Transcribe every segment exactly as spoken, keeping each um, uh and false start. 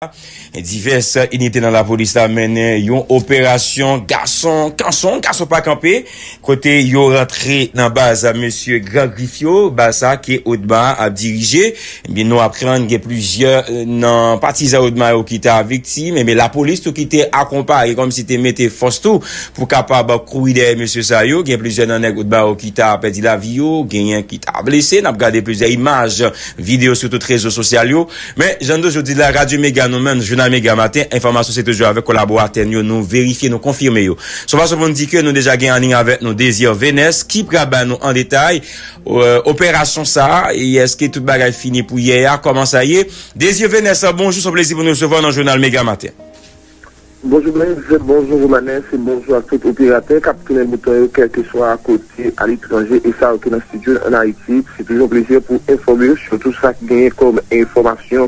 Divès inite nan lapolis la mennen yon operasyon gason kanson, gason pa kanpe, kote yo rantre nan baz mesye Gran Grif yo, baz sa ke Odma ap dirije. Ebyen, nou aprann gen plizyè, euh, nan patizan Odma yo ki ta viktim, ebyen, lapolis tou ki te akonpaye, kòmsi te mete fòs tou pou kapab kouri dèyè mesye sa yo. Gen plizyè nan nèg Odma yo ki ta pèdi lavi yo, genyen ki ta blese. N ap gade plizyè imaj, videyo sou tout rezo sosyal yo. Men, jan nou toujou di la, Radyo Mega nou menm, Jounal Mega Maten, enfòmasyon se toujou avèk kolaboratè n yo, nou verifye, nou konfime yo. Se yon fason pou n di ke nou deja gen an liy avèk nou Désir Venès, ki pral ba nou an detay, euh, operasyon sa a, e èske tout bagay fini pou yè a, kòman sa ye? Désir Venès, bonjou, se yon plezi pou nou resevwa w nan Jounal Mega Maten. Bonjou Blaise, bonjou Romanes, e bonjou ak tout operatè k ap tounen bouton yo, kèlkeswa kote aletranje, e sa yo ki nan estidyo ann Ayiti. Se toujou yon plezi pou enfòme yo, sitou sa k genyen kòm enfòmasyon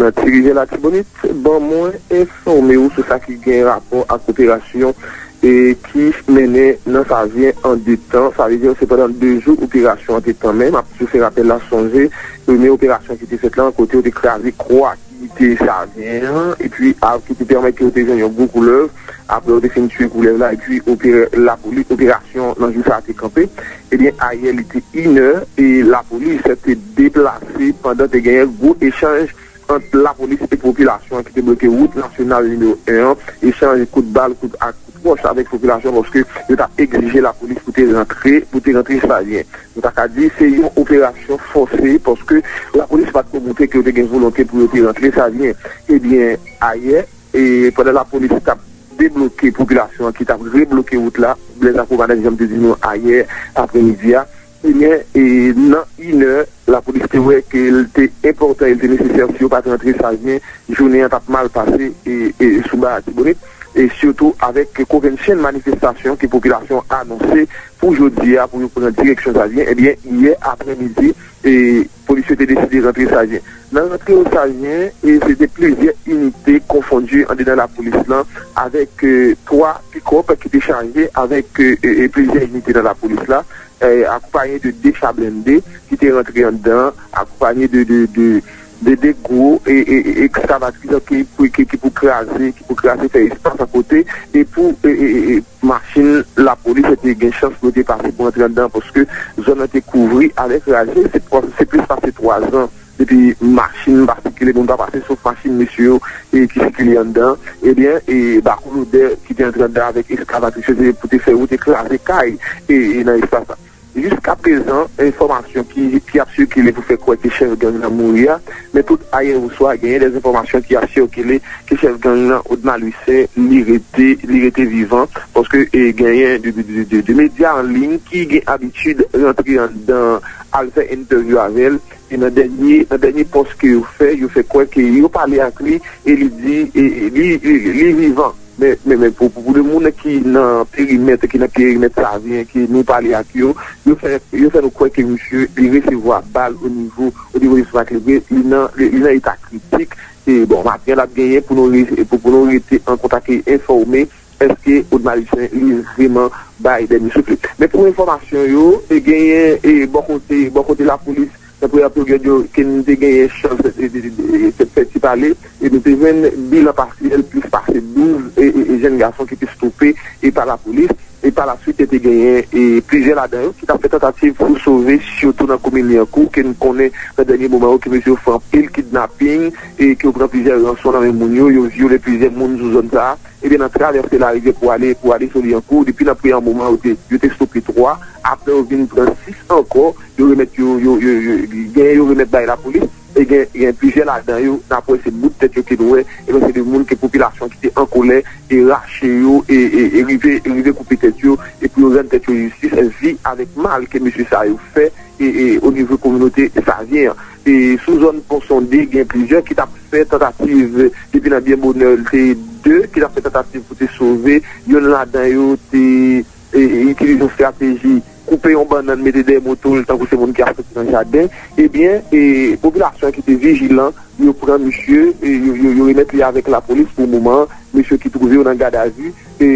nan Ti Rivyè Latibonit. Ban mwen enfòme w sou sa ki gen rapò ak operasyon e ki mennen nan Savyen an de tan. Sa vle di se pandan de jou operasyon an te tanmen. M ap toujou fè rapèl la, sonje premye operasyon ki te fèt lan, kote yo te kraze kwa ki te Savyen an, epi a, ki te pèmèt ke yo te jwenn yon gwo koulèv. Apre yo te fin tiye koulèv la, epi opera-, lapoli-, operasyon nan jou sa a te kanpe. Ebyen, ayè, li te inè, e lapolis te deplase pandan te genyen gwo echanj ant lapolis e popilasyon an ki te bloke wout nasyonal nimewo en an, echanj kout bal, kout ak kout wòch avèk popilasyon, paske yo t ap egzije lapolis pou te rantre, pou te rantre Savyen. Nou ta ka di se yon operasyon fòse, paske lapolis pa t ko montre ke yo te gen volonte pou yo te rantre Savyen. Ebyen, ayè, e pandan lapolis t ap debloke popilasyon an ki t ap rebloke wout la, Blaise ak Romanes, jan m te di nou ayè aprèmidi a, ebyen, e nan inè, lapolis te wè ke l te enpòtan, e l te nesesè, si yo pa t rantre Savyen, jounen an t ap mal pase, e, e sou Ba Latibonit, e sitou avèk kokennchenn manifestasyon ke popilasyon anonse pou jodi a, pou yo pran direksyon Savyen. Ebyen, yè aprèmidi, e polis yo te deside rantre Savyen. Nan rantre yo Savyen, e se te plizyè inite konfondi andedan lapolis lan, avèk, e, twa pikòp ki te chaje avèk, e, e, e plizyè inite nan lapolis la, e, akonpaye de de cha blende ki te rantre anndan, akonpaye de, de, de, de, de gwo, e, e, e, ekskavatris ki pou, ki, ki pou kraze, ki pou kraze, fè espas akote, e pou, e, e, e, e, machin lapolis te gen chans pou yo te pase pou antre anndan, paske zòn nan te kouvri avèk raje. Se twa, se plis pase twa zan depi machin pa sikile, moun pa pase, sof machin mesye yo, e ki sikile anndan. Ebyen, e bakou lodè ki te antre anndan avèk ekskavatris yo, se pou te fè wout e kraze kay, e, e nan espas la. Jiskaprezan, enfòmasyon ki, ki ap sikile pou fè kwè ke chèf gang nan mouri a, men tout ayè oswa, genyen de enfòmasyon ki ap sikile ke chèf gang nan, Odma Louissaint, li rete, li rete vivan, paske, e, genyen de, de, de, de, de medya an liy ki gen abitid rantre anndan al fè entèvyou avè l, e nan dènye, nan dènye pòs ke yo fè, yo fè kwè ke yo pale ak li, e li di, e, e li, li, li vivan. Men, men, men pou, pou, pou de moun ki nan perimèt, ki nan perimèt Savyen, ke nou pale ak yo, yo fè, yo fè nou kwè ke misye, li resevwa bal o nivo, o nivo lestomak li, li nan, li, li nan eta kritik. E bon, maten an, l ap genyen pou nou re-, pou, pou nou rete an kontak e enfòme èske Odma Louissaint li vreman bay dènye souf li. Men pou enfòmasyon yo, e genyen, e bò kote, bò kote lapolis, nan premyè peryòd yo, ke nou te genyen chans, e, e, e, e, fè, fè ti pale, e nou te jwenn bilan pasyèl plis pase douz, e, e, e jèn gason ki te stope, e pa lapolis, e pa laswit, te genyen, e plizyè ladan yo ki t ap fè tantativ pou sove, sitou nan komin Lyankou, ke nou konnen nan dènye moman yo, ke mesye yo fè anpil kidnaping, e ke yo pran plizyè ranson nan men moun yo, yo vyole plizyè moun sou zòn sa a. Ebyen, nan travèse larivyè pou ale, pou ale sou Lyankou, depi nan premye moman, yo te, yo te stope twa, apre yo vin pran sis ankò, yo remèt yo, yo, yo, yo, genyen yo remèt bay lapolis, e gen, gen plizyè ladan yo, n ap wè se bout tèt yo ke nou wè, ebyen, se de moun ke popilasyon ki te an kolè, e rache yo, e, e, e rive, e rive koupe tèt yo, e pou yo rann tèt yo jistis, vi avèk mal ke mesye sa yo fè, e, e, o nivo kominote Savyen an. E sou zòn Pon Sonde, gen plizyè ki t ap fè tantativ, depi nan byen bonè, te de ki t ap fè tantativ pou te sove. Yonn ladan yo te, e, e, itilize yon estrateji, koupe yon bannann, mete dèyè moto l, tankou se moun ki ap soti nan jaden. Ebyen, e, popilasyon ki te vijilan, yo pran misye, e, yo, yo, yo remèt li avèk lapolis pou moman an, mesye ki twouve yo nan gadavi. E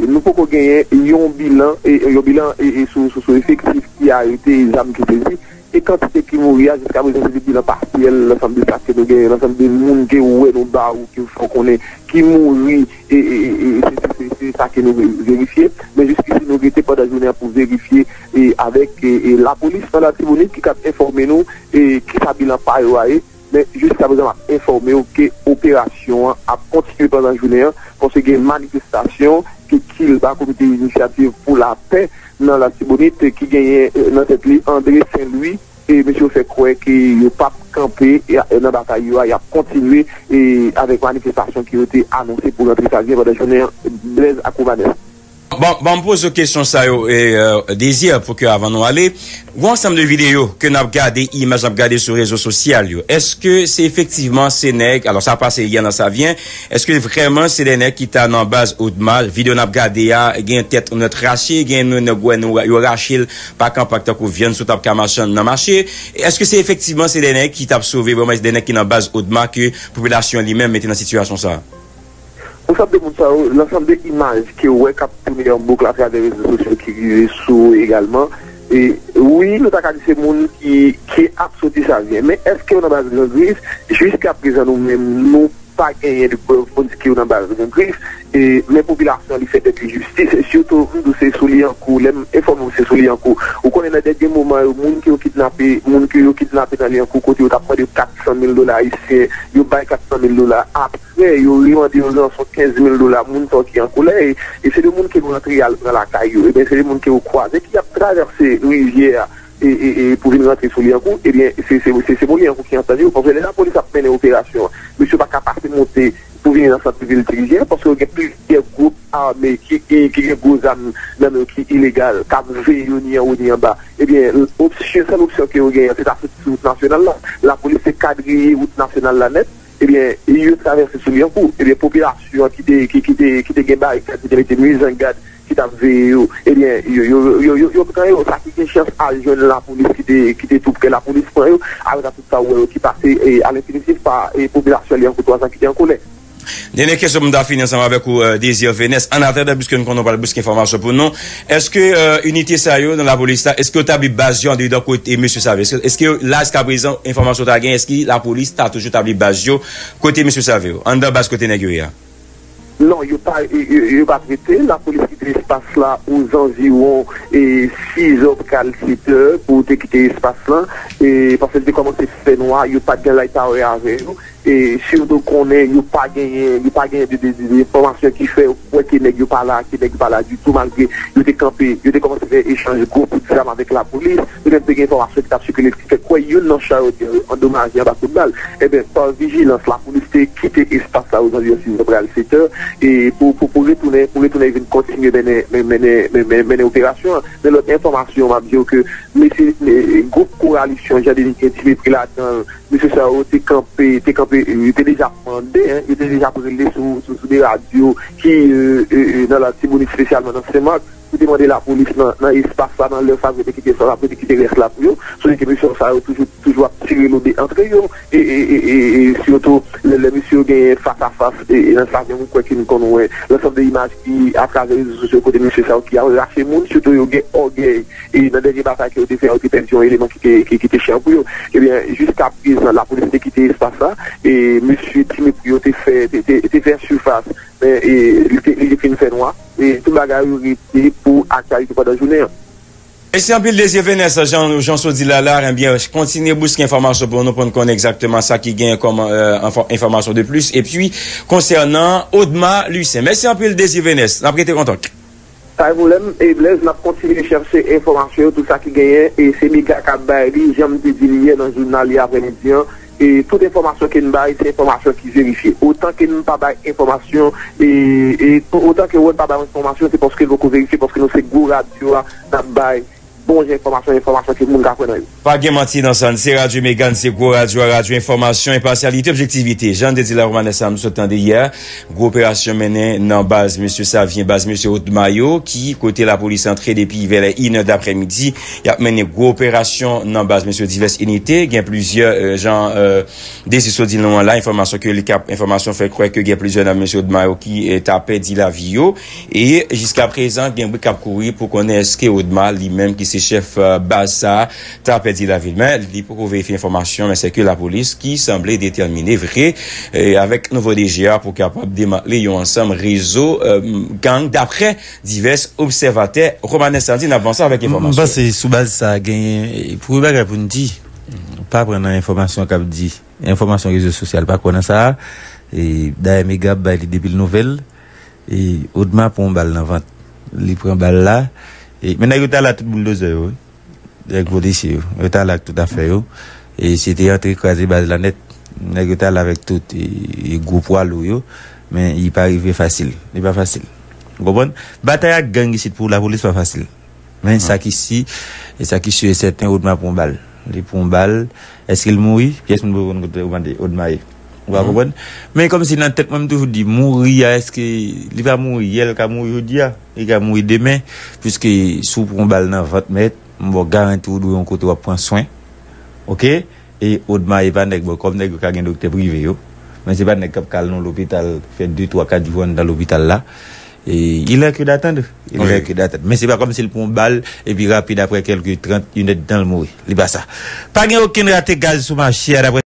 nou poko genyen yon bilan, e, yon bilan, e, e sou, sou, sou efektif ki arete, e zam ki sezi. E kantite ki mouri a, jiska prezan, se te bilan pasyèl, lansanm de sa ke nou genyen, lansanm de moun ke ou wè nou ba ou, ke ou fè w konnen ki mouri, e, e, e, e se, se, se, se sa ke nou ve-, verifye. Men jiskisi nou rete pandan jounen an pou verifye, e avèk, e, e lapolis nan Latibonit ki kab enfòme nou, e kisa bilan pa yo a ye. Men jiska prezan, m ap enfòme w ke operasyon an ap kontinye pandan jounen an, paske gen manifestasyon ke Kilba, Komite Inisyativ pou Lapè nan Latibonit, ki genyen, eh, nan tèt li André Saint Louis, e mesye yo fè kwè ke yo p ap kanpe, e, nan batay yo a, y ap kontinye, e, avèk manifestasyon ke yo te anonse pou rantre samdi pandan jounen an, Blaise ak Romanès. Bon, bon, m poze w kesyon sa yo, e, euh, Désir, pou ke avan nou ale, gon ansanm de videyo ke n ap gade, imaj n ap gade sou rezo sosyal yo. Èske se efektivman se nèg, alò sa pase yè nan Savyen, èske vrèman se de nèg ki ta nan baz Odma, videyo n ap gade a, gen tèt nou rache, gen nou nèg wè nou yo rache l pa kanpak tankou vyann sou tap ka mache nan mache? Èske se efektivman se de nèg ki t ap sove, vrèman se de nèg ki nan baz Odma ke popilasyon li menm mete nan sitiyasyon sa a? Pou sa de moun sa yo, lansanm de imaj ke w wè k ap tounen an bouk atravè rezo sosyo ki rive sou ou egalman, e wi, nou ta ka di se moun ki, ki ap soti Savyen. Men èske yo nan baz Gran Grif? Jiska prezan, nou menm, nou pa genyen de prèv pou n di ke yo nan baz Gran Grif. E, men popilasyon an, li fè tèt li jistis. E sitou, m di w, se sou Lyankou. Lè m enfòme w, se sou Lyankou. Ou konnen, nan dènye moman yo, moun ke yo kidnape, moun ke yo kidnape nan Lyankou, kote yo t ap mande kat san mil dola ayisyen, yo bay kat san mil dola. Apre, yo remande yon ranson kenz mil dola, moun sa yo ki an kolè, e, e se de moun ke yo rantre al pran lakay yo. Ebyen, se de moun ke yo kwaze ki ap travèse rivyè a, e, e, e pou vin rantre sou Lyankou. Ebyen, se, se, se, se pou Lyankou ki antann yo. Paske lè lapolis ap mennen operasyon, misye pa ka pase monte pou vin nan sant vil Tirijyen, paske yo gen plizyè gwoup ame ki, ki, ki gen gwo zam nan men yo ki ilegal, k ap veye yo ni anwo ni anba. Ebyen, opsyon, sèl opsyon ke yo genyen, se ta soti sou wout nasyonal la. Lapolis te kadreye wout nasyonal la nèt. Ebyen, yo travèse sou Lyankou. Ebyen, popilasyon an ki te, ki, ki te, ki te gen barikad, ki te mete mizangad, ki t ap veye yo, ebyen, yo, yo, yo, yo, yo pran yo. Sa ki gen chans al jwenn lapolis ki te, ki te tou pre, lapolis pran yo. Apre sa, tout sa ou wè yo ki pase, e, alenfinitif pa, e, popilasyon Lyankou twa sa ki te an kolè. Dènye kesyon pou m ta fini ansanm avèk ou, euh, Désir Venès. Annatandan, piske n konnen w pral bouske enfòmasyon pou nou, èske, euh, inite sa yo nan lapolis la, èske yo tabli baz yo andedan kote mesye sa yo? Èske, èske la, jiska prezan, enfòmasyon w ta gen, èske lapolis ta toujou tabli baz yo kote mesye sa yo? Anndan baz kote nèg yo ye a? Non, yo pa, yo, yo, yo pa t rete. Lapolis kite espas la ozanviwon, e, sizè pral setè pou te kite espas lan, e, paske l te kòmanse fè nwa, yo pa t gen light power avè yo. E, sitou konnen yo pa genyen, yo pa genyen de, de, de, de enfòmasyon ki fè yo kwè ke nèg yo pa la, ke nèg yo pa la ditou, malgre yo te kanpe, yo te kòmanse fè echanj gwo kout zam avèk lapolis. Yo menm te gen enfòmasyon ki t ap sikile, ki fè kwè youn nan cha yo te andomaje anba kout bal. Ebyen, pa vijilans, lapolis te kite espas la ozanviwon sizè pral setè, e pou, pou, pou retounen, pou retounen vin kontinye mennen, men-, mennen, men-, men-, mennen operasyon an. Men lòt enfòmasyon, m ap di w ke mesye, e, gwoup Kowalisyon Jan Denis gen ti mepri ladan l. Mesye sa yo te kanpe, te kanpe, yo te deja mande, en, yo te deja ap rele sou, sou, sou de radyo ki, e, e, e, nan Latibonit, espesyalman nan Senmak, pou te mande lapolis nan, nan espas la, nan lè sa, pou te kite espas la, pou te kite rès la pou yo. Sonje ke mesye sa yo toujou, toujou ap tire lode antre yo, e, e, e, e, e sitou lè, lè mesye yo genyen fas a fas, e, e nan sa, men mwen kwè ke nou konn wè lansanm de imaj ki atravè rezo sosyo kote mesye sa yo ki ap rache moun, sitou yo gen ògèy. E nan dènye batay ke yo te fè, yo te pèdi yon eleman ki te, ki, ki te chè pou yo. Ebyen, jiska prezan, lapolis te kite espas la, e mesye ti mepri yo te fè, te, te, te fè sifas, men, e, li te, li te fin fè nwa, e tout bagay yo rete pou aktyalite pandan jounen an. Mèsi anpil, Désir Venès, jan, jan w di la, la, ebyen, kontinye bouske enfòmasyon pou nou, pou n konnen egzakteman sa ki genyen kòm, e, enfò-, enfòmasyon de plis. Epi, konsènan Odma Lucien. Mèsi anpil, Désir Venès. N ap rete kontak. Pa gen pwoblèm, e Blaise, n ap kontinye chèche enfòmasyon yo, tout sa ki genyen, e se Mega k ap bay li, jan m te di l yè nan jounal yè aprèmidi an, e tout enfòmasyon ke n bay, se enfòmasyon ki verifye. Otan ke n pa bay enfòmasyon, e, e otan ke wè n pa bay enfòmasyon, se paske n poko verifye, paske nou se gwo radyo a, n ap bay bon jan enfòmasyon, enfòmasyon ke moun ka kwè nan yo. Pa gen manti nan sa, n se Radyo Mega, n se gwo radyo a, radyo enfòmasyon, enpasyalite, objektivite. Jan n te di la, Romanès, sa nou sot tande yè, gwo operasyon mennen nan baz mesye Savyen, baz mesye Odma yo, ki kote lapolis antre depi vè lè inè daprèmidi. Y ap mennen gwo operasyon nan baz mesye divès inite. Gen plizyè, e, jan, e, Désir sot di nou an la, enfòmasyon ke li k ap, enfòmasyon fè kwè ke gen plizyè nan mesye Odma yo ki, e, ta pèdi lavi yo. E jiska prezan, gen bri k ap kouri pou konnen èske Odma li menm ki se chèf, euh, baz sa a, ta pèdi lavi l. Men, li poko verifye enfòmasyon, men se ke lapolis ki sanble detèmine vre, e avèk nouvo D G a pou kapab demantle yon ansanm rezo, euh, gang, daprè divès obsèvatè. Romanes Sandy, n ap vanse avèk enfòmasyon. M panse sou baz sa a genyen, e, pou yon bagay pou n di, pa pran nan enfòmasyon k ap di. Enfòmasyon rezo sosyal pa kwè nan sa a. E, dayè Mega ap bay li depi l nouvèl. E, Odma pran yon bal nan vant. Li pran bal la. E, men nèg yo ta la tout bouldozè yo, wi. Nèg polisye yo. Yo ta la ak tout afè yo. E, se te antre kraze baz la nèt. Nèg yo ta la avèk tout, e, e gwo pwa lou yo. Men, li pa rive fasil. Li pa fasil. Ou konprann? Batay ak gang isit pou lapolis pa fasil. Men sa ki si, e sa ki si e sèten, Odma pran bal. Li pran bal. Èske l mouri? Pyès moun poko konn kote Odma ye. Ou pa konprann? Men kòmsi nan tèt mwen, m toujou di, mouri a, èske li va mouri yè, l ka mouri jodi a, li ka mouri demen, piske si w pran bal nan vant, mèt, m ba w garanti w dwe yon kote w ap pran swen. Oke? E Odma e pa nèg, bon, kòm nèg yo ka gen doktè prive yo, men se pa nèg k ap ka al nan lopital, fè de, twa, kat jou anndan lopital la. E, il est que d'attendre. Il est que d'attendre. Men se pa kòmsi l pran yon bal, epi rapid, aprè kèlke trant, yon èdtan, l mouri. Li pa sa. Pa gen okenn rate gaz sou mache a, daprè